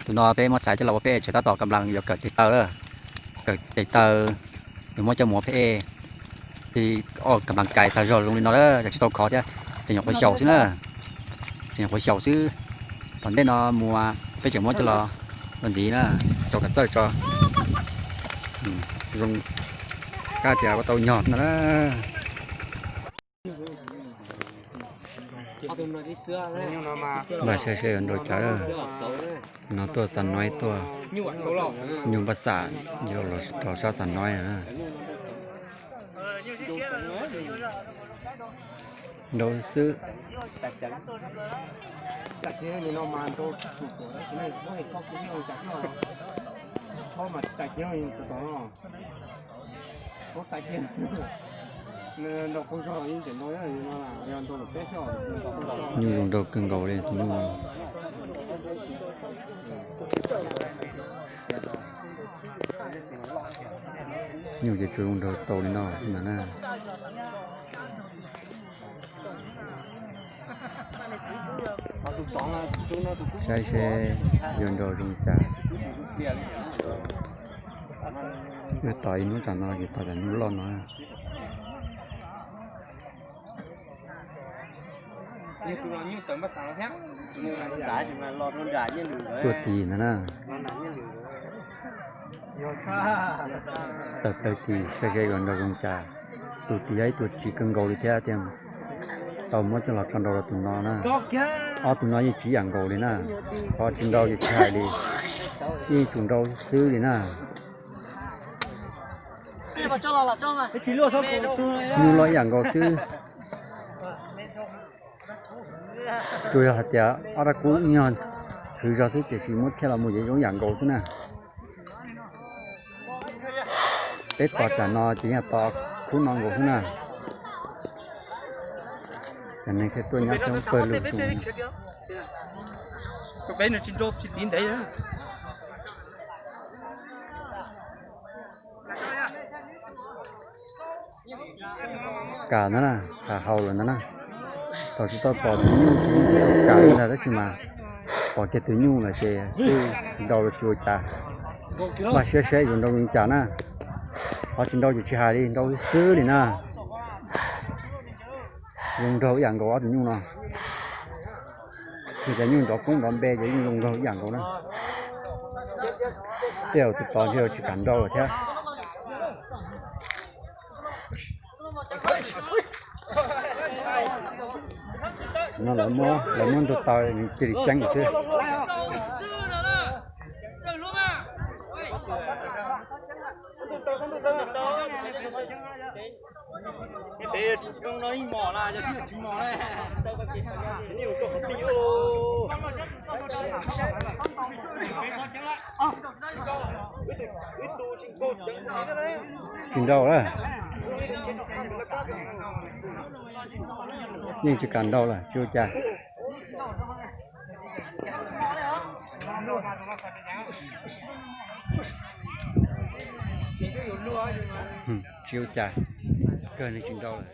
Tus no peb muab xaiv coj los ua peb e tsawv tab tom kam las yuav kawm tes taw lawm. Kawm tes taw, yuav muab coj mus ua peb e, ti o kam las kais tag zog zoo li no lawm, tsis tau khov thiab, ces nyuam qhuav xyaum xwb na. Ces nyuam qhuav xyaum xwb. Tom ntej no mus peb tseem muab coj los, los ntxiv na, txaus kam txawj tso. Zoo kab tias ua tau nyog no na. Npaj saib seb yuav nrau cas. No tuaj Xam Noib tuaj, nyuj npaj xam, yuav los rau sab Xam Noib na. Nrau xwb. Nyuj zoo nraug kawg nkaus li tus nyuj no. Nyuj ces tsuas zoo nraug tau li no xwb ntag na. Saib seb yuav nrau zoo cas. Yuav tos ib hnub tsam no ces tos cov nyuj loj no. Tuaj tis ntag na. Taw taw tis saib seb yuav nrau zoo cas. Tus tis yog ib tug tsiv kawg nkaus li thiab tiag. Tau muab coj los tso nrau rau tus no na. Ob tug no yeej tsiv yam nkaus li na. Qhov tsis nrau ces tsis hais li, yeej tsuas nrau xwb li na. Nyuj loj ib yam nkaus xwb. Tsuas yog hais tias ob rab kub nyuag khwv zog xwb, tiam sis muab thiaj los mus ces zoo ib yam nkaus xwb na. Peb tos tsam no ces yeej tos khub no nkaus xwb na. Cov neeg thiaj tuaj nyob coob pawg lug. Kam ntag na, tham haus lawm ntag na. Thaum tsis tau pom tus nyuj ces tsis tau kam li ntag, tab sis mas pom kiag tus nyuj lawm ces kuj nrau los tsis ua cas. Npaj siab saib yuav nrau zoo cas na. Qhov tsis nrau ces tsis hais li, nrau xwb li na. Zoo nraug ib yam nkaus ob tus nyuj no. Nws cov nyuj nrov koob nrov npe ces yeej zoo nraug ib yam nkaus na. Tej zaum tus tod ntshe tsis kam nrau lawm thiab. No lawv muab, lawv muab ntug taw nws cia li ceeb lawm xwb. Tsis nrau lawm. Yeej tsis kam nrau lawm, tsis ua cas. Tsis ua cas, kawg nws tsis nrau lawm.